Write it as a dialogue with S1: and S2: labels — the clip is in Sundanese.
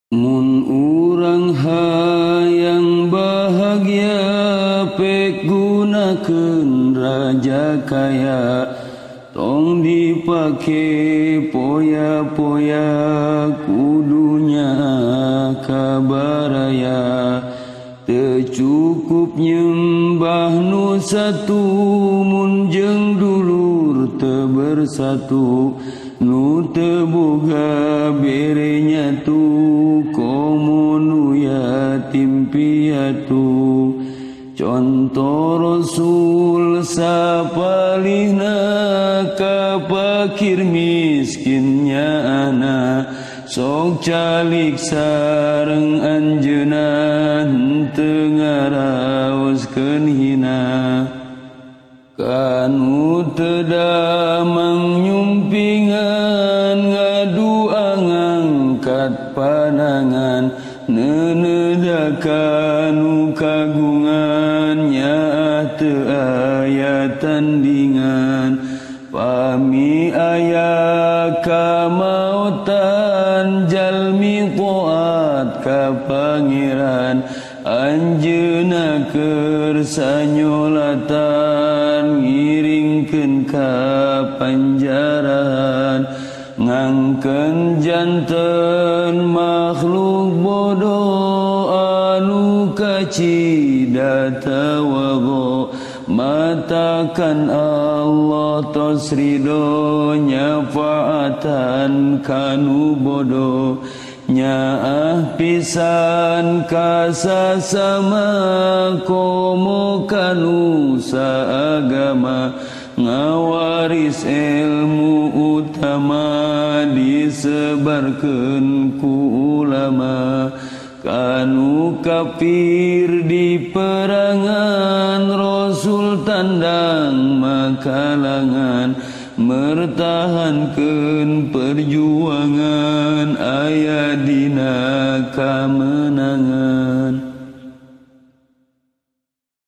S1: Mun urang hayang bahagia pek gunakeun raja kaya, tong dipake poya-poya kudunya kabaraya. Teu cukup nyembah nu satu mun jeung dulur teu bersatu, nu teu boga bere nyatu komo nu yatim piatu. Conto Rasul sapalihna ka pakir miskinnya ana, sok calik sareng anjeunna henteu ngaraoskeun hina. Kanu teu damang nyumpingan ngadua ngangkat panangan, neuneuda kanu kagungan nyaah teu aya tandingan. Pami aya kamaotan jalmi taat ka pangeran, anjeunna keur sanyolatan ngiringkeun ka panjaran. Ngangkeun janten makhluk bodoh anu kacida tawadhu, matakan Allah tos ridho nyafaatan kanu bodoh. Nyaah pisan kasasama komo kanu saagama, ngawaris ilmu utama disebarkeun ku ulama. Kanu kafir di perangan Rasul tandang makalangan, mertahankeun perjuangan aya dina kamenangan.